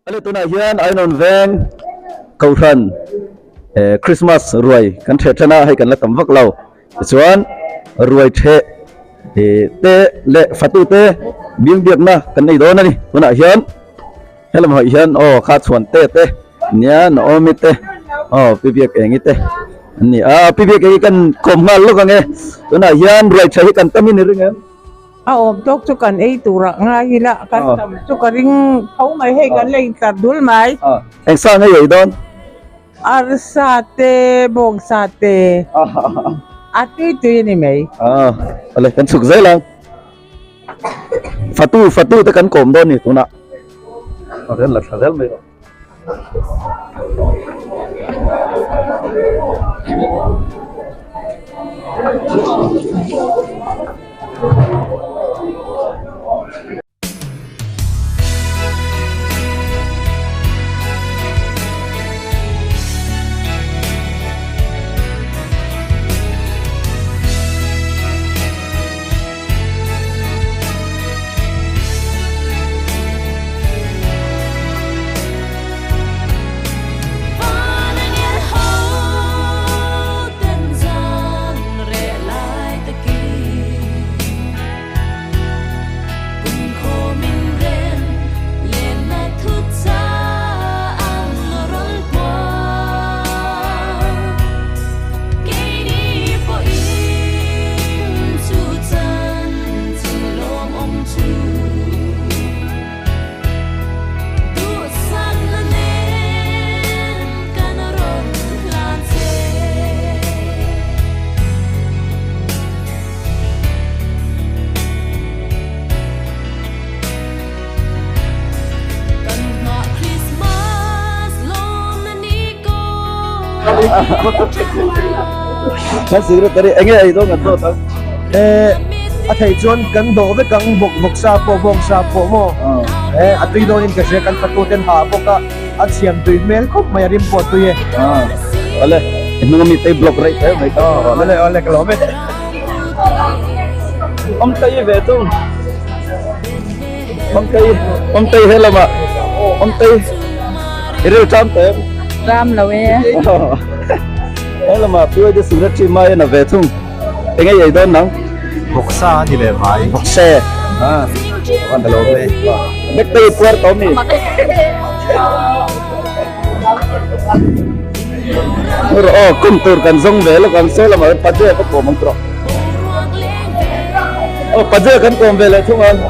Ale tunah hian Ainawn veng Kohhran eh Christmas ruai kan theh then a hei kan la tam vak lo tichuan ruai theh eh te leh fatu te biang biakna kan nei dawn a ni tunah hian helam hawih hian aw kha chhuan te te nia Naomi te aw Pi Biak Engi te an ni a Pi Biak Engi kan kawm nghal lawk ang e tunah hian ruai theh hi kan tam in i ring em? A awm tawk chu kan ei turah ngai ila kan tam chu ka ring tho mai hei kan la intlar dul mai. Eng sa nge ei dawn? Arsa te bawngsa te a tui tui a ni mai. Awle kan chhuk zel ang. Fatu fatu te kan kawm dawn ni tunah. A rel la thla zel mai rawh. Kan secretary enge ei dawn kan zawt ang. Eh a theih chuan kan dawh vek ang bawk bawk sa pawh bawng sa pawh maw eh a tui dawn in ka hria kan fatu ten ha bawk a a chhiam tui hmel khawp mai a rim pawh a tui e. Awle i hnung ami te block rei hle mai ka. Awle awle ka lawm e. Awmtei ve thung. Awmtei awmtei he lamah awmtei i ril ṭam teh em? Ṭam lo e. He lamah PYD Secretary mai a na ve thung. Eng ei ei dawn nang? Bawksa a ni leh mai. Bawkse. Ah, a lo ve. Bek te i puar tawh mi? Rawh aw, kum tur kan zawng ve lawk ang saw lamah hian Paje ka kawm ang tawh. Aw, Paje kan kawm ve leh thung ang.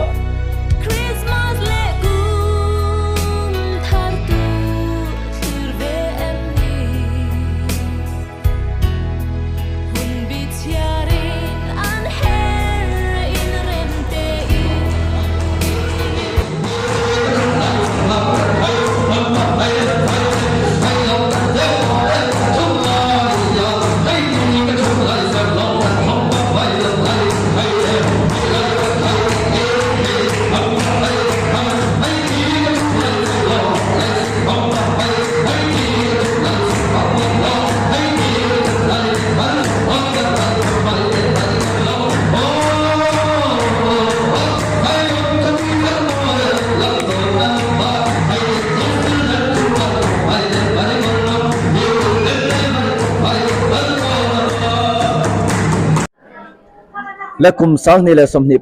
La kum 24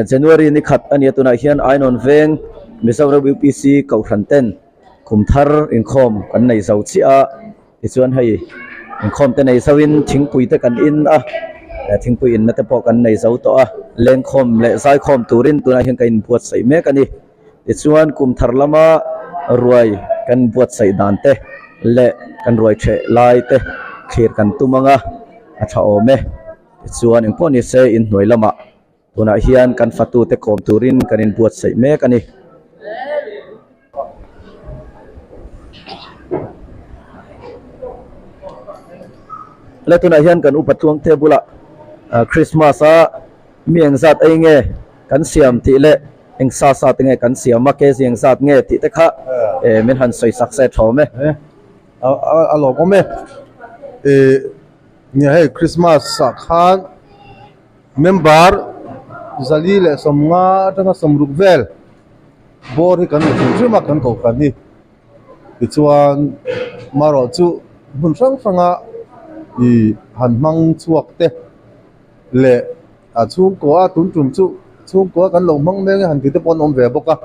January ni khat a nia tunah hian Ainawn veng Mizoram UPC Kohhran ten kum thar inkhawm kan nei zo chiah a. Tichuan hei inkhawm te nei zauhin thingpui te kan in a, thingpui inna te pawh kan nei zo tawh a, lengkhawm leh zaikhawm turin tunah hian ka inbuatsaih mek a ni. Tichuan kum thar lama ruai kan buatsaih dan te leh kan ruai theh lai te thlir kan tum ang a, a tha awm e. Tichuan engpawh ni se inhnuai lamah Tunah hian kan fatute kawm turin kan inbuatsaih mek a ni. Le tunah hian kan upa tluangte bulah Christmas a mi engzat ei nge kan siam tih leh eng sa sa te nge kan siam a kg engzat nge tih te kha min han sawi sak se thawm e. A lawmawm e. Nia hei Christmas ah khan Member 450 atanga 60 vel Bawr hi kan la hrim hrim a kan kohhran hi. Tichuan marawh chu hmun hrang hranga ih han hmang chhuak te leh a chhungkua a tun tum chu chhungkua kan lo hmang mek e han ti te pawh an awm ve bawk a.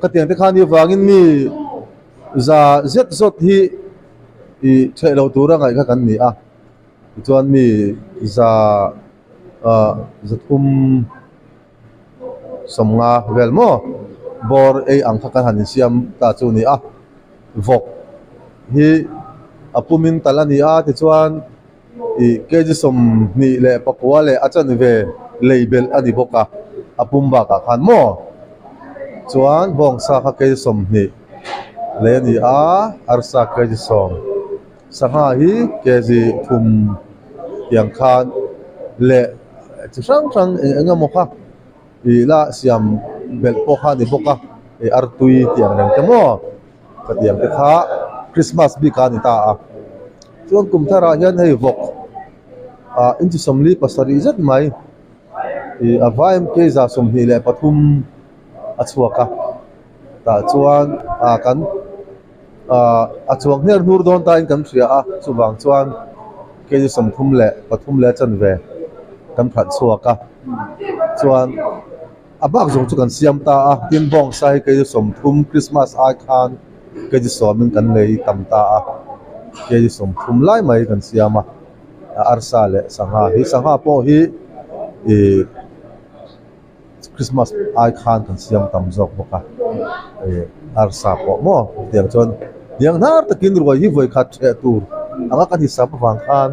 Khatiang te khan ni vangin mi za zet zawt hi ih theih loh tura ngaih kha kan ni a. Tichuan mi za ah zathum. Sawmnga vel maw bawr ei ang kha kan han insiam ta chu a ni a, vawk hi a pumin talh a ni a tichuan ih kg 29 leh a chanve lei belh a ni bawk a, a pum bakah khan maw chuan bawngsa kha kg 20 lei a ni a, arsa kg 10 sangha hi kg 3 tiang khan leh. Chi hrang hrang eng eng emaw kha ih la siam belh pawh kha a ni bawk a ih artui tih ang reng te maw ka tih ang te kha Christmas bik a ni ta a chuan kum tharah hian hei vawk ah inchi 47 zet mai ih a vai 123 a chhuak a tah chuan ah kan ah a chuang hner hnur dawn tain kan hria a chuvang chuan kg 33 leh a chanve kan phalh chhuak a chuan a bak zawng chu kan siam ta a tin bawngsa hi kg 30 Christmas ai khan kg 10 in kan lei tam ta a kg 30 lai mai kan siam a arsa leh sangha hi sangha pawh hi ih. Christmas ai khan kan siam tam zawk bawk a ih arsa pawh maw tiang chuan hniang hnar takin ruai hi vawi khat hreh tur anga kan hisap avang khan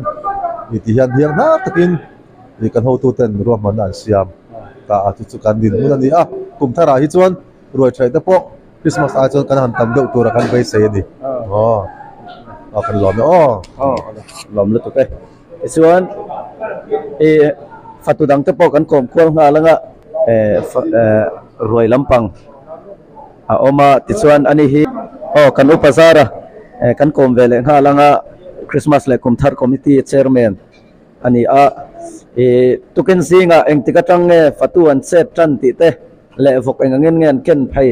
ih ti hian hniang hnar takin ih kan hotu ten ruahmanna an siam ta a chu chu kan dinhmun a ni a kum tharah hi chuan ruai hreh te pawh Christmas ai chuan kan han tam deuh tura kan beisei a ni aw aw kan lawm e aw. Aw lawm lutuk e. Tichuan ih fatu dang te pawh kan kawm kual nghal anga eh ruai lampang a awm a tichuan ani hi aw kan upa zar a eh kan kawm ve leh nghal anga Christmas leh kum thar committee chairman a ni a ih tukin zingah engtik atang nge fatu an chet tan tih te leh vawk eng angin nge an ken phei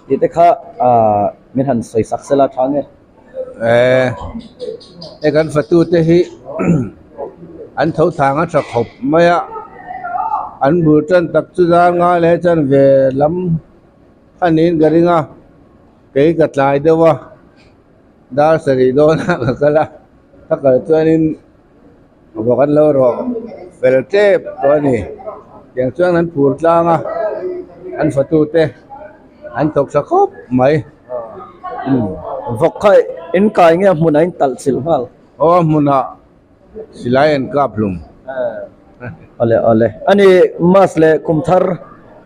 tih te kha ah min han sawi sak sela tha nge. Eh, hei kan fatute hi an tho thang a tha khawp mai a, an bul tan tak chu zar ngai leh chan ve lam a niin ka ring a, kei ka tlai deuh a, dar sarih dawnah ka kal a, ka kal chuanin vawk an lo rawh fel tep tawh a ni, tiang chuan an phur tlang a, an fatute an thawk tha khawp mai. Vawk kha in kai nge a hmunah in talh chilh nghal? Aw a hmunah silai an kap hlum. Awle awle. Ani Mas leh Kumthar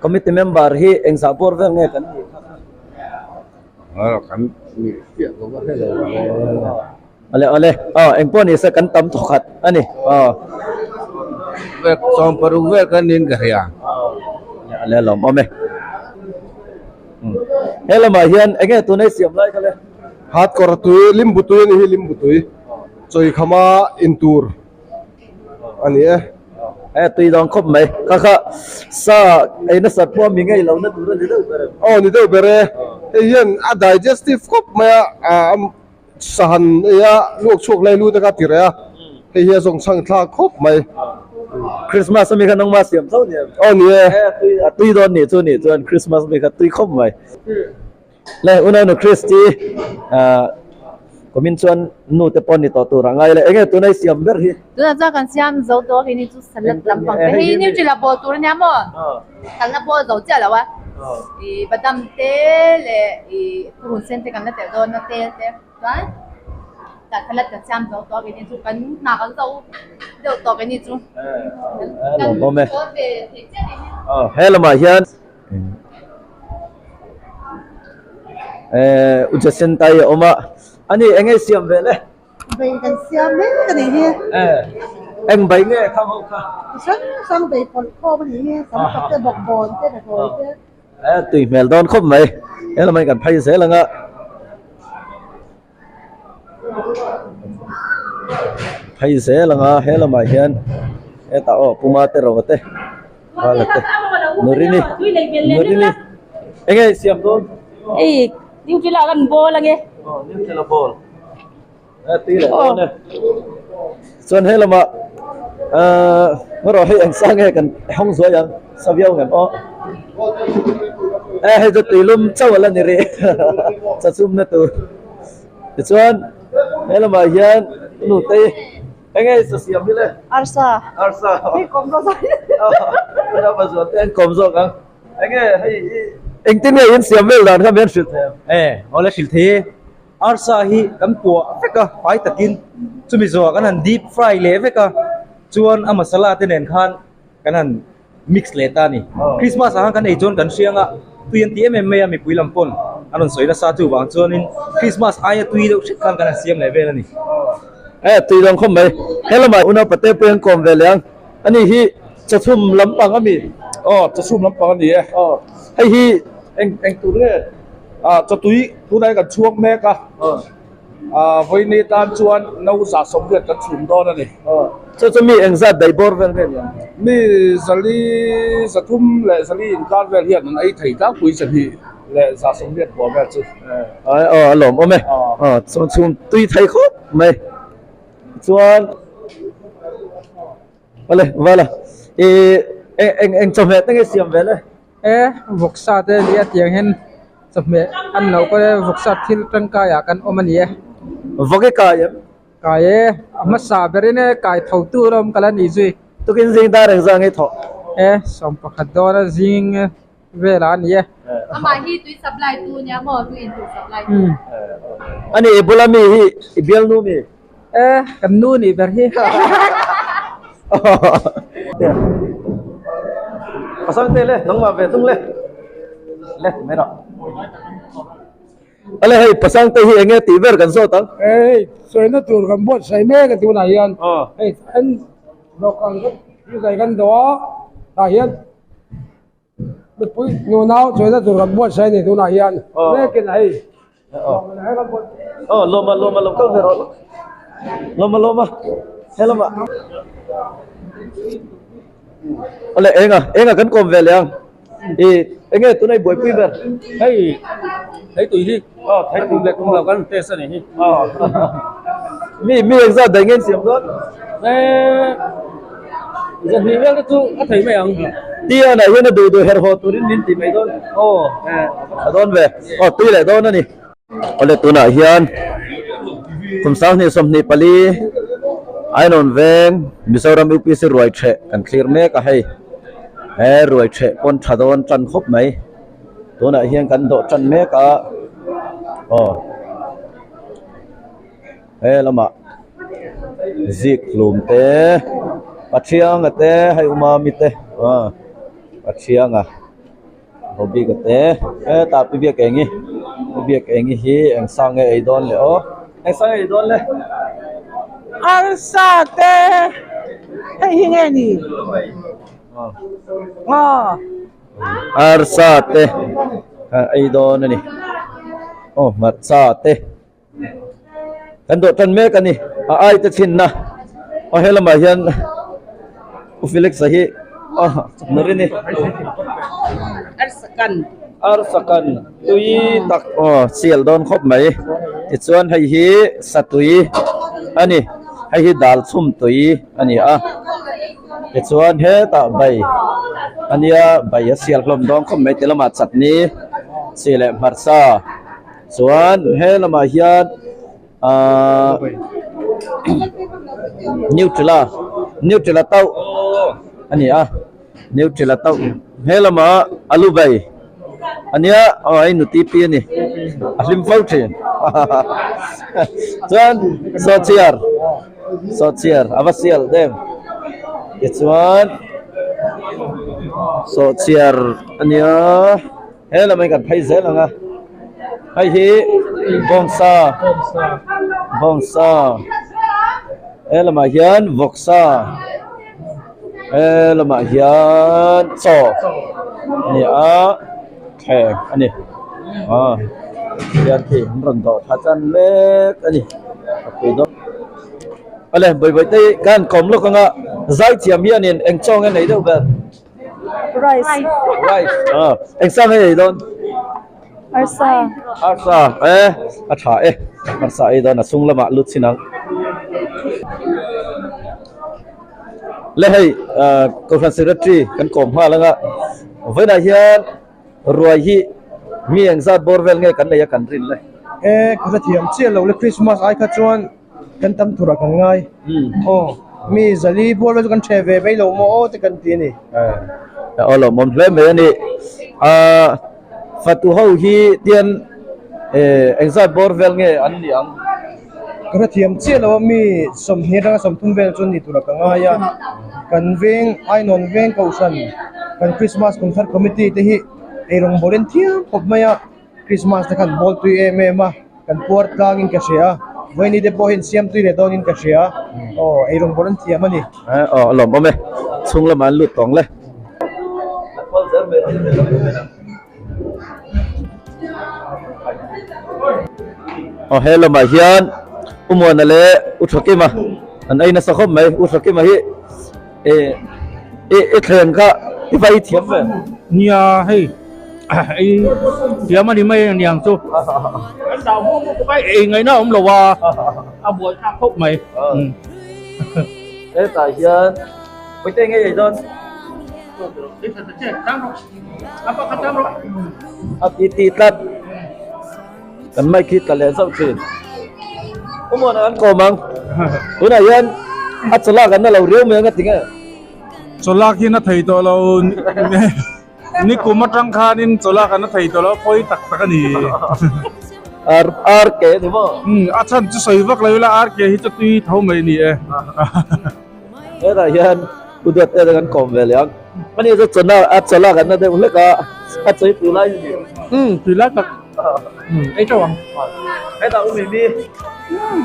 committee member hi engzah bawr vel nge kan nih kha? Aw kan nih chiah ka va hre lo. Ale ale aw engpawh ni se kan tam thawkhat a ni aw. Vek 60 vel kan nin ka hria. Ale lawm awm e. He lamah hian enge tunei siam lai kha le? Hat kawr tui limbu tui a ni hi limbu tui chawi khama in tur a ni e. E tui dawn khawp mai kha kha sa ei nasat pawh mi ngei lo na tur a ni deuh ber em? Aw ni deuh ber e. Hei hian a digestive khawp mai a Sahan ei a luak chhuak lai lut a ka ti reh a, hei hi a zawng chhang thlak khawp mai. Christmas ami kha nangma siam tho ni em? Aw ni e. A tui dawn nih chu nih chuan Christmas ami kha tui khawp mai. Le unaunu Christy kumin chuan nu te pawh ni tawh tur a ngai le. Enge tuna i siam ber hi? Tunah chuan kan siam zo tawh a, keini chu salad lampang te hei Nutella bawl tur ania maw? Kan la bawl zo chiah lo a, ih badam te leh ih purun sen te kan la telh dawn a tel te chuan tah salad kan siam zo tawh a keini chu kan hna kan zo deuh tawh keini chu kan bawl ve thei chiah keini. Aw he lamah hian eh u Jacinta-i a awm a, ani eng nge siam ve le? Bai kan siam mek a nih hi. Eng bai nge khang ho kha? Hrang hrang bai pawlh khawm a nih hi. Sam tak te, bawkbawn te, behlawi te. Tui hmel dawn khawp mai. He lamah hian kan phei zel ang a. Phei zel ang a, he lamah hian hetah aw Puma te Rova te, Vala te, Nurini, Nurini. Enge i siam dawn? Ei, Nutella kan bawl ange. Aw, Nutella bawl. A tui leh dawn e. Chuan he lamah ahh erawh hei eng sang nge kan hawng zuai ang sa viau ngem aw. E hei chu tuilum chauh a la ni rih chachumna tur. Tichuan he lamah hian nutei eng nge sa siam hi le? Arsa. Arsa. Hei kawm zawk ang. Tuna pazuan te an kawm zawk ang. Eng nge hei i engtin nge in siam vel dan kha min hrilh thei ang? E awle hrilh thei e. Arsa hi kan puah vek a fai takin chumi zawhah kan han deep fry leh vek a chuan a masala te nen khan kan han mix leh ta a ni. Christmas ah khan kan ei chuan kan hriang a tui an ti em em mai a mipui lam pawn an rawn sawi nasa chuvang chuanin Christmas aia tui deuh hret khan kan han siam leh vel a ni. E tui dawn khawp mai. He lamah unau pate pawh hian kawm ve leh ang. Ani hi chawchhum lampang a mi? Aw chawchhum lampang a ni e. Aw hei hi eng eng tur nge? Ah chawtui tunah hian kan chhuak mek a. Ah vawiini tan chuan no 180 kan chhum dawn a ni. Aw chu chu mi engzat daih bawr vel nge ni ang? Mi zali 300 leh 400 inkar vel hian an ei thei tlangpui 200 leh 180 bawr vel chu. Aw a lawmawm e. Aw chhum tui thei khawp mai. Chuan Awle vala i eng eng chawhmeh te nge siam vel e? E vawksa te nia tiang hian chawhmeh an lo kawl e vawksa thil tangkai ah kan awm a ni e. Vawk i kai em? Kai e a hmasa berin e kai tho tur a awm ka la ni zui. Tukin zing dar engzah nge thawh? E 11 dawn a zing velah a ni e. Amah hi tui supply tu nia maw tui in tur supply tu. Ani i bula mi hi i bialnu mi? E kan nu nih ber hi. Pasal te le nangmah ve thung le le mai rawh. Ale hei pasang te hi enge tih ber kan zawt ang. Hei sawina tur kan buatsaih mek a tunah hian hei an dawhkan kan kan dawh a tah hian Mipui nunau chawina tur kan buatsaih a ni tunah hian mekin a hei Aw lawma lawma lo kal ve rawh lawma lawma helama Awle enga enga kan kawm ve leh ang i enge tunah i buaipui ber hei thei tui hi aw thei tui leh kum lo kan test a ni hi mi mi engzat daih nge in siam dawn e Zahnih vel te chu a thei mai ang. Tia nah hian a duh duh herh haw turin min ti mai dawn. Aw. A dawn ve. Aw tui leh dawn a ni. Awle tunah hian kum 2024 Ainawn veng Mizoram UPC ruai theh kan thlir mek a hei. He ruai theh pawn tha dawn tan khawp mai. Tunah hian kan dawh tan mek a. Aw. He lamah zik hlum te Pathianga te hei umami te aw Pathianga Hobika te hetah pi biak eng hi pi biak eng hi eng sang nge ei dawn le aw eng sang nge ei dawn le. Arsa te hei hi nge ni aw. Arsa te ei dawn a ni aw hmarcha te. Kan dawh tan mek a ni a ai te chhinna aw he lamah hian u Felix a hi aw nawr in ni Arsakan Arsakan tui tak aw sial dawn khawp mai tichuan hei hi satui a ni hei hi dal chhum tui a ni a tichuan hetah bai a nia bai a sial hlawm dawn khawp mai ti lamah chutney chi leh hmarcha. Chuan he lamah hian ahh Nutella Nutella tauh a ni a Nutella tauh he lamah alu bai a nia aw hei nu TP a ni a hlim fo thin chuan sawhchiar sawhchiar a va sial em tichuan sawhchiar a nia. He lamah hi kan phei zel ang a, hei hi bawngsa bawngsa he lamah hian vawksa he lamah hian chaw a ni a thleng a ni aw hian khi an rawn dawh tha chan mek a ni a pui dawn awle bawihbawih te hi ka han kawm lawk ang a zaithiam hianin eng chaw nge nei deuh ber. Rice. Rice. Ah, eng sang nge ei dawn? Arsa. Arsa e a tha e arsa ei dawn a chung lamah lut chin ang. Le hei Kohhran Secretary kan kawm nghal anga vawiinah hian ruai hi mi engzat bawr vel nge kan nei a kan rin le. E ka hrethiam chiah lo le Christmas ai kha chuan kan tam turah kan ngai aw mi zali bawr vel chu kan ṭhe ve mai lo maw aw te kan ti a ni. Aw lawmawm hle mai a ni. Ahh fatu ho hi tian engzat bawr vel nge an ni ang? Ka hrethiam chiah lo a mi 20 atanga 30 vel chu ni tura ka ngai a, kan veng Ainawn veng kohhran kan Christmas kum thar committee te hi eirawng bawlin thiam khawp mai a, Christmas te khan bawl tui em em a, kan puar tlangin ka hria a, vawiini te pawh hian siam tui leh dawnin ka hria a, aw eirawng bawl an thiam a ni. Aw a lawmawm e, chhung lamah an lut tawng le. Aw he lamah hian U Muana leh U Thakima an ei nasa khawp mai U Thakima hi eh i thleng kha i va i thiam ve. Nia hei ei thiam a ni mai aniang chu kan dah hmuh hmuh bawk a ei ngaihna a awm lo a a buai thlak khawp mai. Hetah hian Vawiin te nge ei dawn? A ti ti tlat kan mic hi tla leh zauh thin awmawna kan kawm ang tunah hian a chawlak an la lo riau mai ang a ti nge chawlak hi na thei tawh lo nikum atang khanin chawlak an la thei tawh lo pawi tak tak a ni ar ar ke ni maw a chhan chu sawi vak lo ila ar ke hi chu tui tho mai a ni e. Hetah hian U Duat te kan kawm ve leh ang. Ani chu chawna a chawla kan na deuh hlek a, a chawi tui lai ni. Umm tui lai tak. Umm ei teuh ang. Hetah U Mimi. Umm.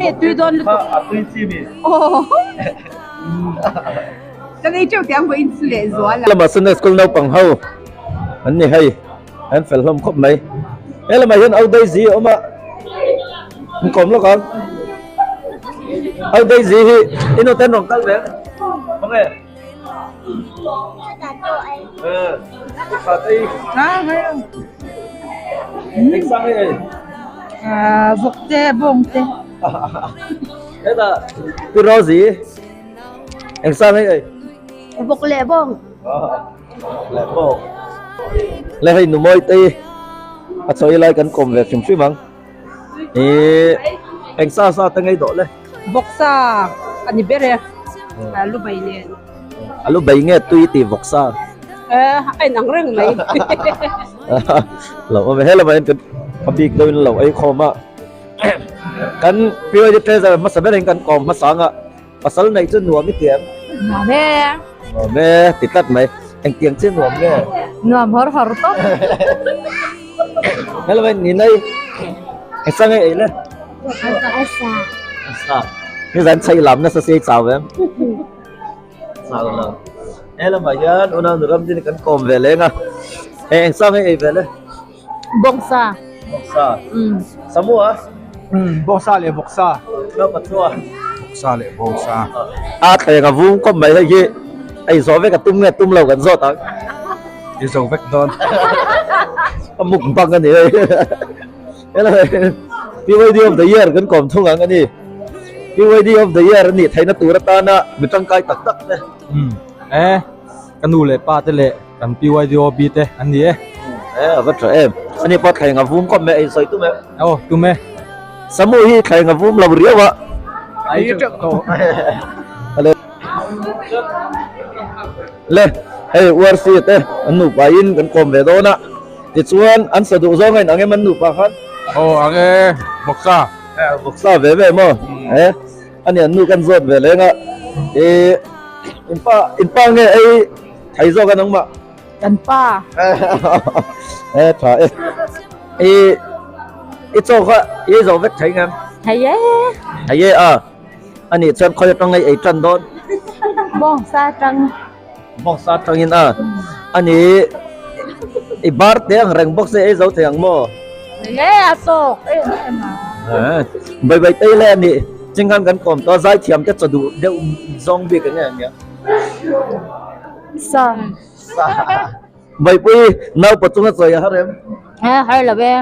Hei tui dawn lutuk. A tui chi mi. Aww. Kan ei teuh teh ang vawiin chu leh zual a. Lamah Sunday School naupang ho an ni hei. An fel hlawm khawp mai. He lamah hian Au Daisy a awm a, an kawm lawk ang. Au Daisy hi i nu ten rawn kal ve ang nge? Eng sang nge ei? Vawk te, bawng te. Hetah Pi Rosie eng sang nge ei? Vawk leh bawng. Leh bawk. Le hei nu mawi te hi a chawi lai kan kawm ve hrim hrim ang. Ihh eng sa sa te ngei dawh le. Vawksa a ni ber e, a lu bai nen. A lu bai nge tui tih vawksa? Eh a inang reng mai. Lo awm e, helama hian kan a bik deuhin lo ei khawm a. Kan PYD treasurer hmasa berin kan kawm hmasa ang a. Pasal neih chu nuam i ti em? Nuam e. Nuam e, ti tlat mai. Engtiang che nuam nge? Nuam hawr hawr tawp. Hello mai, ni nei. Eng nge ei le? Asa. Asa. Ni zan chei lam nasa sei chau em? Chau lo. Hello mai hian unau nu ram din kan kawm ve leng a. Eng nge ei ve le? Bawngsa. Bawngsa. Samu a? Bawngsa leh vawksa. Lo pathua. Vawksa leh bawngsa. A thleng a vung kawp mai hei hi ei zawh vek a tum nge tum lo kan zawt ang. I zo vek dawn. A mukbang a ni hei. Hello PYD of the year kan kawm thung ang a ni. PYD of the year a nih theihna tur atana mi tangkai tak tak te. E ka nu leh pa te leh Kan PYDOB te an ni e. E a va tha em. Ani pawh thleng a vum kawp mai a insawi tum em? Aw tum e. Samu hi thleng a vum lo riau a. Ai teuh tawh. Le hei URC te an nupa in kan kawm ve dawn a. Tichuan an sa duh zawng a in ang em an nupa khan? Aw ang e Vawksa. Vawksa ve ve maw? E ani an nu kan zawt ve leng a. E inpa inpa nge ei Thei zawk a nangmah. Kan pa. E tha e. I i chaw kha i zo vek thei ngem? Thei e. Thei e a. Ani chuan khawi atang ei ei tan dawn. Bawng sa tang. Bawng sa tangin a. Ani i bar te ang reng bawk se ei zo thei ang maw? Thei e a tawk em em a. Bai bai tei le ani chinghan kan kawm tawh zai thiam te chaw duh deuh zawng bik enge ania. Sa. Sa. Baihpui naupa chunga chawi a har em? Eh har lo e.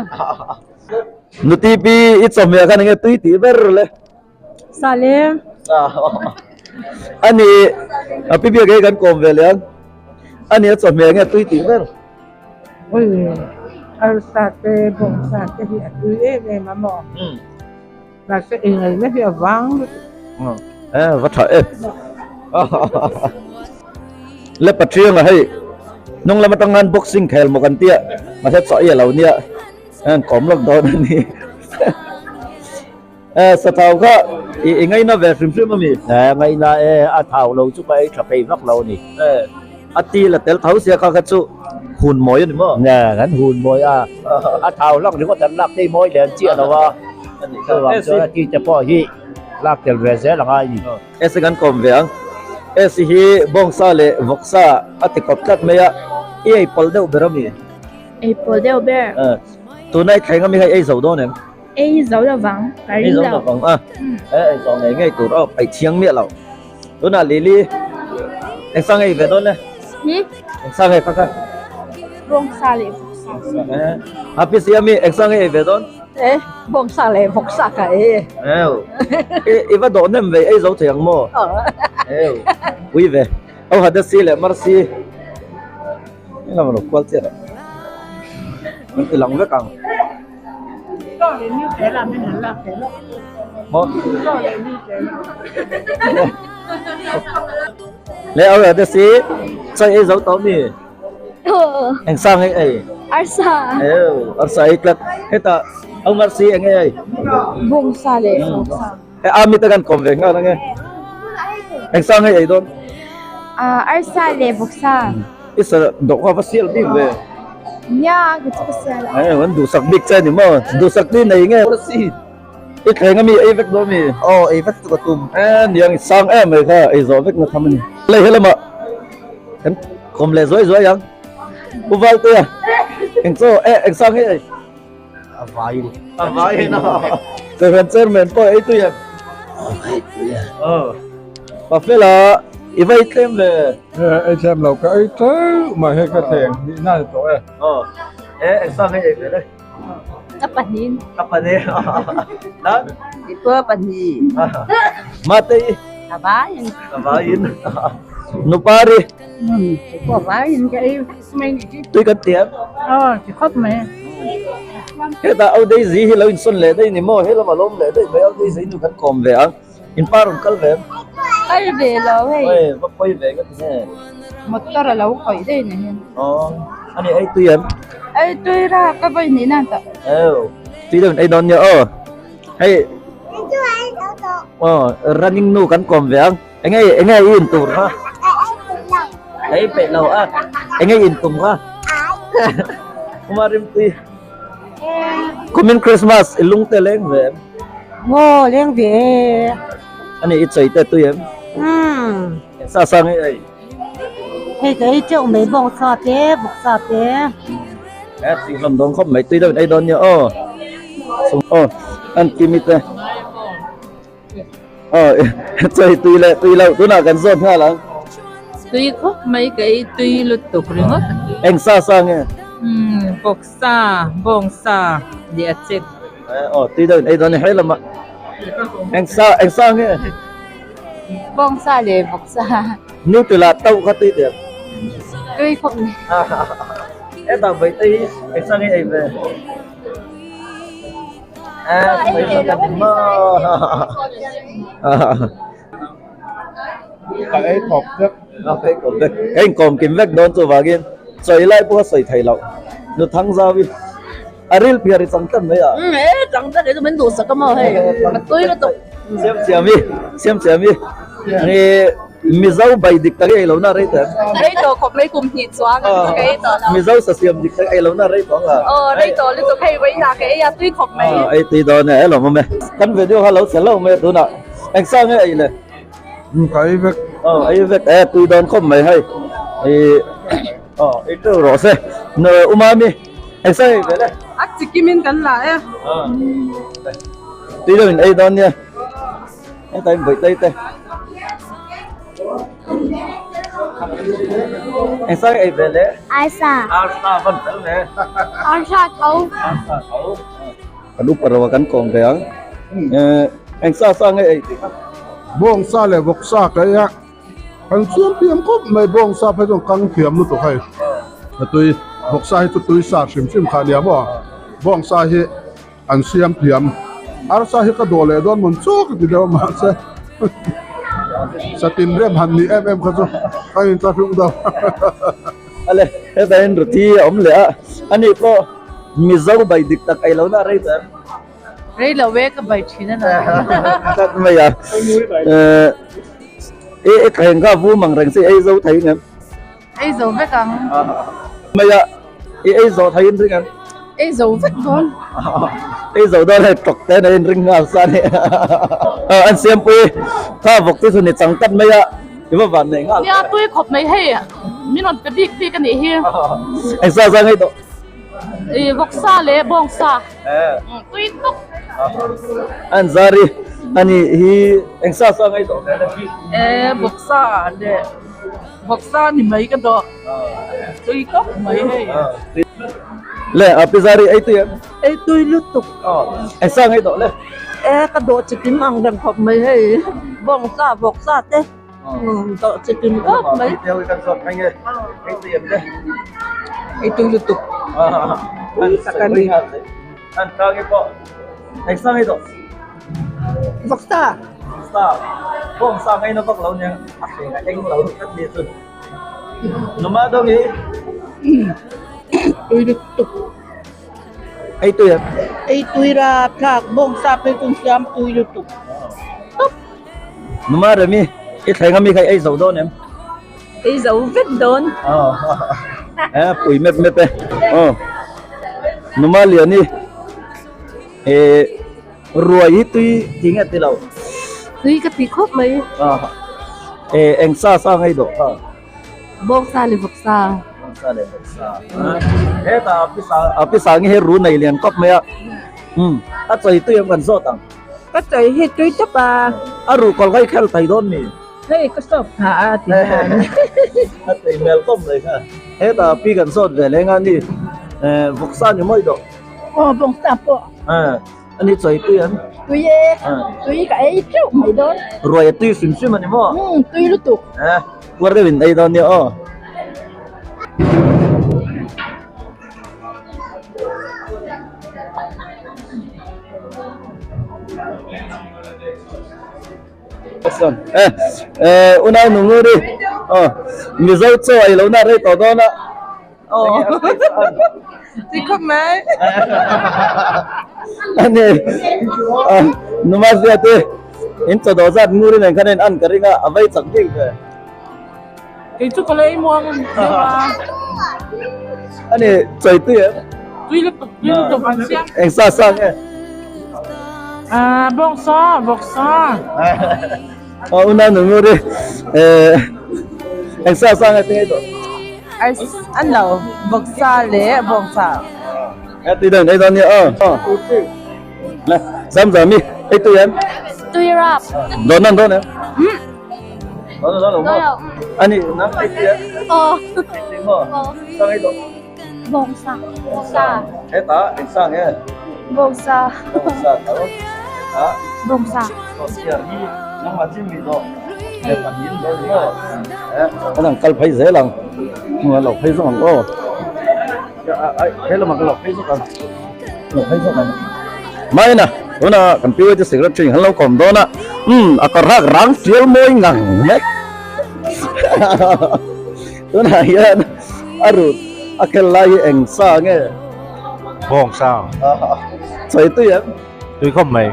Nuti pi i chawhmeh khan enge tui tih ber le? Sa le. Sa. Ani a pi biak hi kan kawm ve leh ang. Ani a chawhmeh enge tui tih ber? Ui arsa te bawngsa te hi a tui em em a maw? Mahse ingaihna hi a vang lutuk. Eh va tha e. Le Pathianga hei hnung lam atang khan boxing khel maw kan tia mahse chaw i a lo nia an kawm lawk dawn a ni. Eh sathau kha i i ngaina ve hrim hrim ami? Eh ngaina e a thau lo chu ka ei tha phei vak lo a ni. Eh a ti la tel tho sia kha kha chu hun mawi a ni maw? Nge kan hun mawi a a thau hlak ringawt an lak phei mawi leh an chiah lo a chuvang chuan a ti te pawh hi lak tel ve zel a ngai a ni. Esi kan kawm ve ang. Esi hi bawngsa leh vawksa a ti kawp tlat mai a, i ei pawlh deuh ber ami? Ei pawlh deuh ber. Eh tuna i thleng ami kha i ei zo dawn em? Ei zo lovang, ka ring lo. Ei zo lovang a, eh ei zo ngei ngei tur aw, paih thiang miah lo. Tunah Lily, eng sang ei ve dawn e? Hmm? Eng sang ei kha kha? Bawngsa leh vawksa. Eh, Happy Siami, eng sang ei ve dawn? Eh, bawngsa leh vawksa ka ei. Eu. I i va dawh nem ve ei zo thei ang maw? Eu. Pui ve. Au Hadasi leh Marsi. Englam lo kual chiah rawh. An ti lang vek ang. Le au te si chai ei zo tawh mi eng sang ei ei arsa eu arsa ei tlat heta au mar si eng ei bawng sa le sa e ami te kan kawm ve nghal ange eng sang ei ei dawn arsa le bawksa I sa dawh kha va sial bik ve. Nia ka chu ka sial a. Ai an duhsak bik che ni maw? Duhsak ni nei nge si. I thleng ami ei vek dawn mi? Aw ei vek chu ka tum. Eh niang i sang em mai kha ei zawh vek na tham a ni. Lei helama kan kawm leh zuai zuai ang. U Valtea eng chaw eh eng sang hi ei? A vaiin. A vaiin a. Kohhran chairman pawh ei tui em? Ei tui e. Aw. Pafela i va ei tlem ve. Ei tlem lo ka ei teuh mai hei ka thleng nih na ni tawh e. Aw. E eng sang hei ei ve le? Ka pahnih. Ka pahnih. Na? I pawh pahnih. Matei. Ka vaiin. Ka vaiin. Nupari. Ka vaiin ka ei mai ni chi. Tui kan ti em? Aw, ti khawp mai. Hetah Au Daisy hi lo insawn leh daih ni maw? He lamah lo awm leh daih mai Au Daisy nu kan kawm ve ang. In pa rawn kal ve em? Kal ve lo hei. Oi, va pawi ve ka ti nge. Motor a lo khawih daih ni hian. Aw, ani ei tui em? Ei tui ra, ka vawi hnih nan tawh. Eo, tui deuh in ei dawn nia aw. Hei. Aw, running nu kan kawm ve ang. Enge enge i in tur kha? Ei peih lo a. Enge i in tum kha? Uma rim tui. Kumin Christmas i lung te leng ve em? Ngaw leng ve e. Ani i chei te tui em? Umm. Sa sang ei ei. Hei ka ei teuh mai bawng sa te, bawk sa te. He tih hlawm dawn khawp mai tui deuh in ei dawn nia aw. Aw an kimi te. Aw chei tui leh tui loh tunah kan zawt nghal ang. Tui khawp mai ka ei tui lutuk ringawt. Eng sa sa nge? Umm bawksa, bawngsa leh a chek. Aw tui deuh in ei dawn a ni hei lamah. Eng sa eng sa nge? Bawngsa leh bawksa. Nutella tauh kha tui teh. Tui khawp mai. Hetah vaihte hi eng sa nge ei ve? Ka ei khawp vek. Ka ei khawp vek. Ka inkawm kim vek dawn chuvangin sawi lai pawh a sawi thei loh. Nu thang zau hi a ril phiar i chang tlat mai a. Umm e chang tlat e chu min duhsak a maw hei. A tui lutuk. Siam siam i siam siam i ni Mizo bai dik tak i ei lohna rei tawh em? Rei tawh khawp mai kum hnih chuang a ka ei tawh lo. Mizo sa siam dik tak ei lohna rei tawh ang la. Aw rei tawh lutuk hei vawiinah ka ei a tui khawp mai. Aw ei tui dawn e elo mawm e. Kan video kha lo chhe lo mai a tunah eng sa nge ei le? Ka ei vek. Aw ei vek e tui dawn khawp mai hei. Aw ei teuh rawh se. Umami eng sa nge ei ve le? A chikimin kan la e. Tui deuhin ei dawn nia. Heta in bawih tei te. Eng sa nge ei ve le? Arsa. Arsa van fel ve. Arsa tho. Arsa tho. Kan upa ro a kan kawm ve ang. Eng sa sa nge ei tih kha? Bawngsa leh vawksa ka ei a, kan siam thiam khawp mai bawngsa phei chuan kang thiam lutuk hei. A tui vawksa hi chu tui sa hrim hrim kha a nia maw? Bawngsa hi an siam thiam. Arsa hi ka dawh leh dawn mawn chu ka ti deuh a mahse satin rem han nih em em kha chu ka inthlahrung deuh. Ale hetah hian ruti a awm leh a, ani pawh Mizo bai dik tak ei lohna a rei tawh em? Rei lo e ka bai thin a na. Tlat mai a. E e thleng kha vum ang reng che ei zo thei ngem? Ei zo vek ang. Mai a i ei zo thei in ring ang? Ei zo vek dawn. Ei zo dawn hei tawk te nei in ring nghal sa ni. An siampui kha vawk te chu ni chang tlat mai a i va van nei nghal. Nia tui khawp mai hei min rawn pe bik bik a nih hi. Eng sa sa ngei tawh? I vawksa leh bawngsa. Tui tuk. An zari ani hi eng sa sa ngei tawh? E vawksa leh vawksa ni mai ka dawh. Tui tawp mai hei. Le a pi zari ei tui em? Ei tui lutuk. Eng sa ngei tawh le? E ka dawh chikim ang reng khawp mai hei. Bawngsa vawksa te dawh chikim khawp mai. Ei tui em le? Ei tui lutuk. Tui tak a ni. An tang e pawh. Eng sa ngei tawh? Vawksa. Vawksa. Bawngsa ngei na vak lo nia a hreng a eng lo tlat ni chu. Numa dawng hi. Tui lutuk. Ei tui em? Ei tui rap thlak bawngsa phei chu siam tui lutuk. Tawp. Numa Remi, i thleng ami kha i ei zo dawn em? Ei zo vek dawn. Aw. E pui mep mep e. Aw. Numa Liani e ruai hi tui ti nge ti lo? Tui ka ti khawp mai. Aw. E eng sa sa ngei dawh kha? Bawngsa leh vawksa. Bawngsa leh vawksa. Hetah a pisa a pisa nge hi ru nei lian khawp mai a. Um a chawi tui em kan zawt ang. Ka chawi hi tui tawp a. A ruh kawlh kha i khel thei dawn mi? Hei ka sawp tha a ti hian. A tei hmel kawp mai kha. Hetah pi kan sawt ve leng a ni. Vawksa ni mawi dawh. Aw vawksa pawh. Ani chawi tui an. Tui e. Tui ka ei teuh mai dawn. Ruai a tui hrim hrim a ni maw? Um tui lutuk. Puar deuh in ei dawn nia aw. Eh, eh, unau nungu ri. Oh, Mizo chaw ei lo na rei tawh dawn a. Oh. Ti khawp mai. Ani. Ah, numa zia te. In chaw dawh zat ngur in khan in an ka ring a, a vei chak bik ve. Kei chu ka lei muang a ni deuh a. Ani, chawi tui em? Tui lutuk, tui lutuk an siam. Eng sa sa nge? Ah, bawngsa, vawksa. Aw una nu ngur i. Eh, eng sa sa nge tinge tawh? Ai, an lo, vawksa leh bawngsa. Eh, tui dawn, ei dawn nia aw. Le, zam zam i, ei tui em? Tui rap. Dawn nan dawn em? Hmm. Dawn dawn lo maw? Ani, nang ei tui em? Aw. Ei tui maw? Sang ei tawh? Bawngsa. Bawngsa. Heta, eng sa nge? Bawngsa. Bawngsa tho. Heta. Bawngsa. Bawngsa hi nangmah chin mi tawh. He pahnih dawn ni maw? Eh, kan ang kal phei zel ang. Hmuh lo phei zawk ang aw. Ai, he lamah ka lo phei zawk ang. Lo phei zawk ang. Mai na, tuna kan pi te secretary han lo kawm dawn a. Um, a kawr hak rang fial mawi ngang mai. Tunah hian a rut a khel lai hi eng sa nge? Bawng sa. Chawi tui em? Tui khawp mai.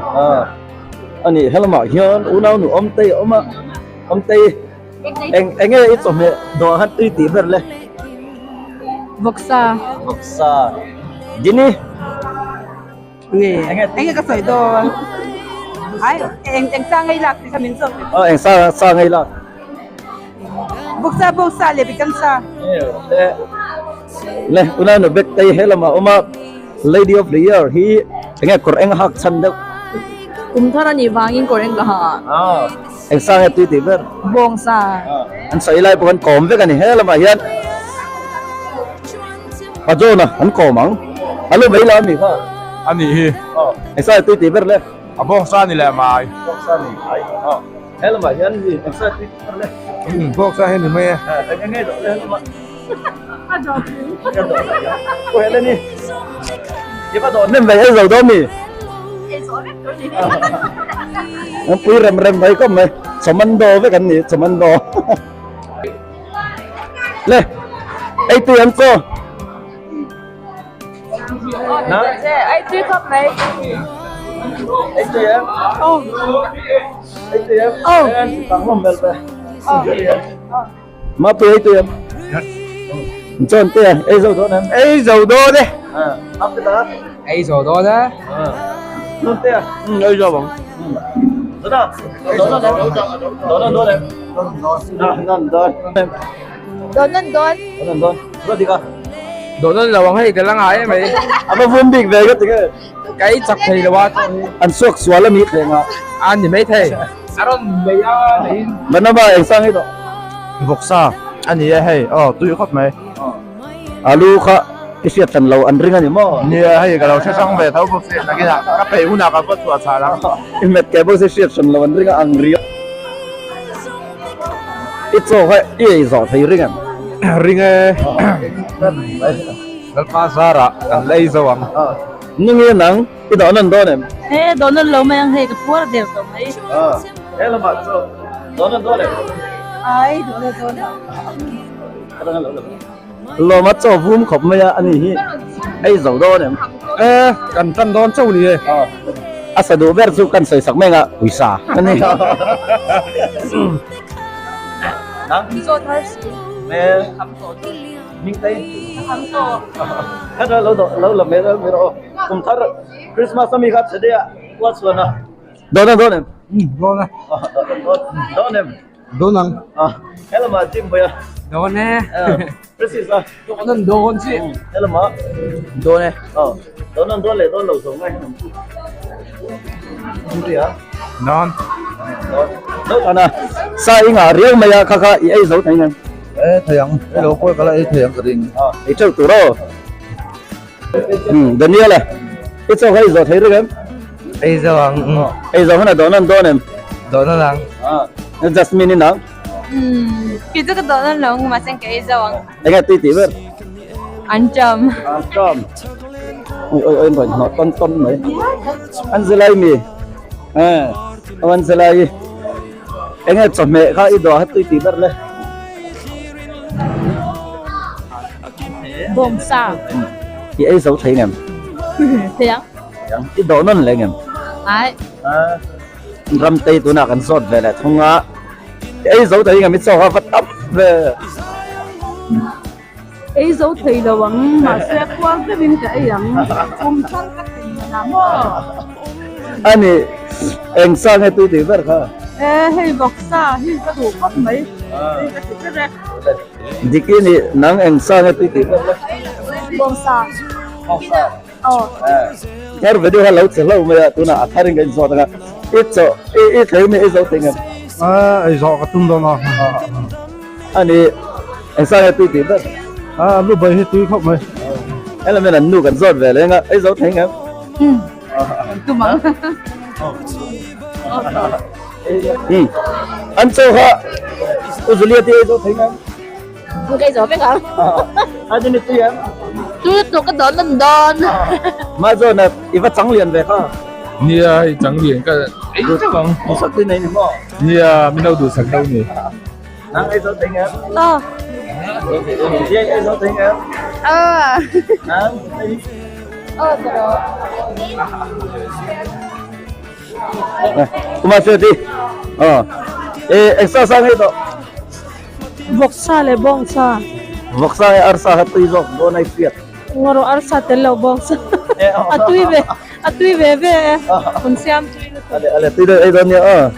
A nih helamah hian unau nu Awmtei a awm a, Awmtei eng eng nge i chawhmeh dawh han tui tih ber le? Vawksa. Vawksa. Gini. Nge eng nge ka sawi dawn? Ai eng eng sa ngei lak tih kha min zawt. Aw eng sa sa ngei lak. Bawksa bawksa leh bikan sa. Le unau nu bek tei he lamah awm a Lady of the Year hi eng nge kawr eng hak chhan deuh. Kum thar a nih vangin kawr eng ka ha. Aw. Eng sa nge tui tih ber? Bawngsa. An sawi lai pawh an kawm vek a ni. He lamah hian Pajona an kawm ang. A lu mai la a mi kha? A nih hi. Eng sa nge tui tih ber le? A bawngsa ni leh mai. Bawngsa ni mai. He lamah hian mi eng sa tui tih ber le? Bawngsa hi ni mai e. Eng nge dawh le he lamah? A dawh tui. Ka dawh tui a. Aw he le ni. I va dawh hnem ve ei zo dawn mi? Ei zo vek tur ni. An pui rem rem mai kawp mai. Chawmando vek an ni chawmando. Le ei tui an chaw. Ei tui khawp mai. Ei tui em? Aw. Ei tui em? Aw. Tang hlawm vel ve. Mapui ei tui em? Chuan te ei zo dawn em? Ei zo dawn e. Ap te ta? Ei zo dawn e. Chuan te Ei zo ang. Zona. Dawn em? Dawn dawn em? Dawn dawn. Dawn dawn. Dawn dawn. Ruat dik a. Dawn dawn lo ang hei ka la ngai em mai. A va vum bik ve ka ti nge. Ka ei chak thei lo a. An suak sual a mi thleng a. A ni mai thei. A rawn nei a neiin. Banaba eng sang hi tawh. Vawksa a ni e hei aw tui khawp mai. Alu kha i hriat hran lo an ring a ni maw? Nia hei ka lo hre hrang ve tho bawk si nakinah ka peih hunah ka va chhuah chhah ang. I hmet ke bawk si hriat hran lo an ring a ang riau. I chaw kha i ei zawh thei ring em? Ring e. Lalpa zarah kan la ei zo ang. Nungi nang I dawh nawn dawn em? He, dawh nawn lo mai ang hei, ka puar der tawh mai. He lamah chu dawh nawn dawn em? Ai, dawh nawn dawn ang. Lawma chaw vum khawp mai a, ani hi ei zo dawn em? E, kan tan dawn chauh ni e. A sa duh ber chu kan sawi sak mai ang a, pawisa a ni. Nang? Zawt har si. Hmel. Hming tei. Khat lo lo la mai mai rawh aw. Kum thar Christmas ami kha chhe deuh a kua chhuan a. Dawn em dawn em? Dawn e. Dawn em? Dawn ang. He lamah gym pawih a. Dawn e. Precis a. Dawn an dawn chi. He lamah. Dawn e. Dawn an dawn leh dawn lo zo ngai hian an pu. Ria. Dawn. Dawn. Dawn ana. Sa i ngah riau mai a kha kha i ei zo thei ngem. E thei ang. Ei lo pawh ka la ei thei ang ka ring. Ei teuh tur aw. Daniel e, i chaw kha i zawh thei reng em? Ei zo ang. Ei zo huna dawn an dawn em? Dawn an ang. Jasmine in ang? Kei chu ka dawn an lo ang mahse ka ei zo ang. Enge tui tih ber? An cham. An cham. Oi oi oi rawn hnawh tawn tawn mai. An zilai mi. Eh, an zilai. Enge chawhmeh kha i dawh a tui tih ber le? Bawngsa. I ei zo thei ngem? Thei ang. I dawh nawn leh ngem? Ai. Ramtei tunah kan zawt ve leh thung a. I ei zo thei ngem i chaw kha va tam ve. Ei zo thei lo ang mahse kual deuhin ka ei ang. Kum thar ka thei nana maw? Ani eng sa nge tui tih ber kha? E hei vawksa hi ka duh khawp mai. Hei ka ti ber e. Dik i nih nang eng sa nge tui tih ber le? Bawngsa. Bawngsa. Aw. Her video kha lo che hlo mai a tunah a thar in ka inzawt anga i chaw i i thleng mi i zo thei ngem? A ei zawh ka tum dawn a. Ani eng sa nge tui tih ber? A lu bai hi tui khawp mai. Helai hian an nu kan zawt ve leng a ei zo thei ngem? Tum ang. An chaw kha U Julia te ei zo thei ngam. Ka ei zo vek ang. A ni tui em? Tui lutuk ka dawn an dawn. Ma zawn a i va chang lian ve kha. Nia hei chang lian ka ei zauh ang. Duhsak te nei ni maw? Nia min lo duhsak deuh ni. Nang ei zo thei ngam? Aw. Nia ei zo thei ngam? Aw. Nang ei. Aw zero. Kuma che ti. Ờ. E eng sa sa ngei to. Vawksa leh bawngsa. Vawksa nge arsa kha tui zawk dawn ai fiat. Ngawrh arsa tel lo bawngsa. A tui ve a tui ve ve e. Hun siam tui lutuk. Ale ale tui deuh ei dawn nia aw.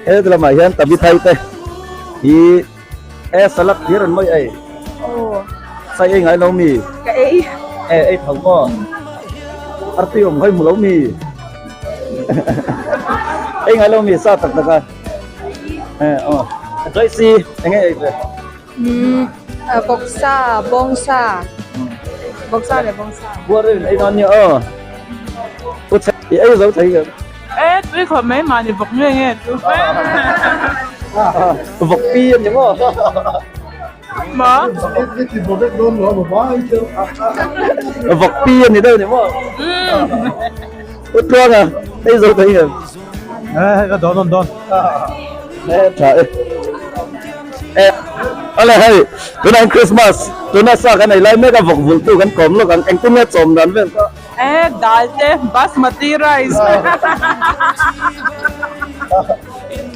He lamah hian tabi thai te hi e salad hlir an mawi ei. Aw. Sai ei ngai lo mi. Ka ei. E ei tho maw. Artui awm kha i hmu lo mi. Ei ngai lo mi sa tak tak a. Eh aw. Joyce enge ei ve? Umm vawksa, bawngsa, vawksa leh bawngsa. Buar in ei dawn nia aw. U chhe i ei zo thei em? E tui khawp mai mahni vawk nge nge chu. Vawk pi a ni maw? Ma? Vawk pi a ni deuh ni maw? U Tluanga ei zo thei em? Eh ka dawn dawn dawn. Eh tha e. Eh ale hei tunah Christmas tuna sa kan ei lai mek a vawk vulh tu kan kawm lawk ang engtin nge chawm dan vel kha. Eh dal te basmati rice.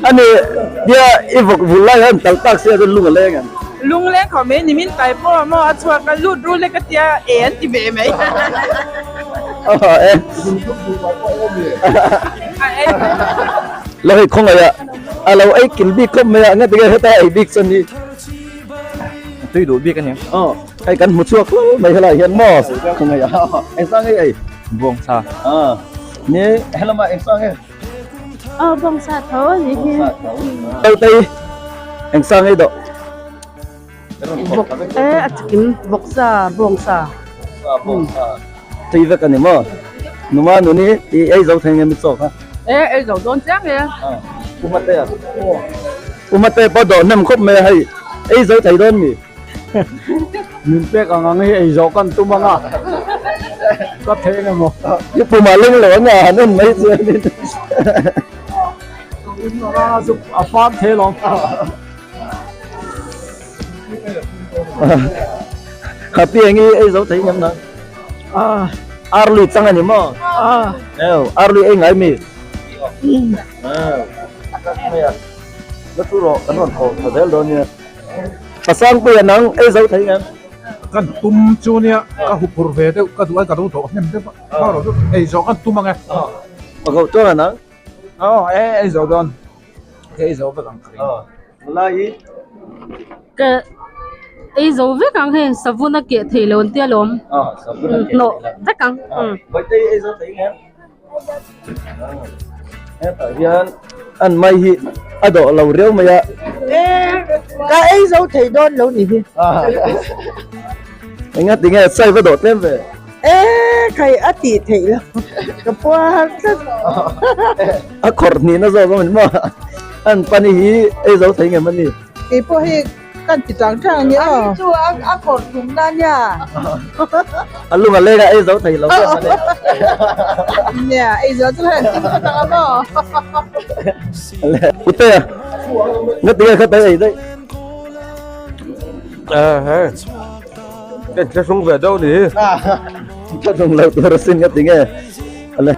Ani nia i vawk vulh lai hian tal tak sia chuan lung a leng em. Lung leng khawp mai ni min tai pawh a maw a chhuak a lut rul e ka tia e an ti ve mai. Eh. Lo hei khawngaih a a lo ei kil bik khawp mai a ngatinge heta ei bik chuan hi tui duh bik a ni. Aw hei kan hmu chhuak hlauh mai helai hian maw khawngaih a engzah nge ei bawngsa ni helama engzah nge Aw bawngsa tho a ni hi. Tei engzah nge dawh. Vawk e a chikim vawksa bawngsa. Tui vek a ni maw? Numa nuni i ei zo thei nge mi chawk a? E ei zo dawn chiang e. U Mate a? U Mate pawh dawh hnem khawp mai a hei ei zo thei dawn mi? Min pek ang ang hi ei zawh kan tum ang a, ka thei eng emaw. I pum ah leng lo ang a han en mai chuanin. A fam thei lo. Happy eng i ei zo thei ngam na. Ah. Arli chang ani maw? Ah. Eo, arli ei ngai mi. Ah. Na chu ro kan rawn thaw tha zel dawn nia. Pasang pui anang ei zo thei ngam. Kan tum chu nia ka huphur ve deuh ka duh ai ka lo dawh hnem deuh a. Ei zawh kan tum ang e. Pakho chuan anang. Aw e ei zo dawn. Ei zo vek ang ka ring. Nula hi. Ka ei zo vek ang hei savun a keh thei lo an tia lawm. Savun a keh Hnawh vek ang. Bawihte hi ei zo thei nge? Hetah hian an mai hi a dawh lo riau mai a. Ka ei zo thei dawn lo ni hi. Enga tinge sai va dawh tlem ve? E khai a tih theih lo ka puar tlat. A khawrh hnihna zawk a ni maw? An pani hi ei zo thei ngem a ni? Kei pawh hi kan ti tang tang a ni aw. Ani chu a khawrh thumna nia. A lung a leng a ei zo thei lo em a ni. Nia ei zo chu han tum kha tak a maw? Putea ngatinge kha ta ei daih? Ka thlahrung ve deuh ni. Thlahrung lo tur asin ka ti nge. Ale.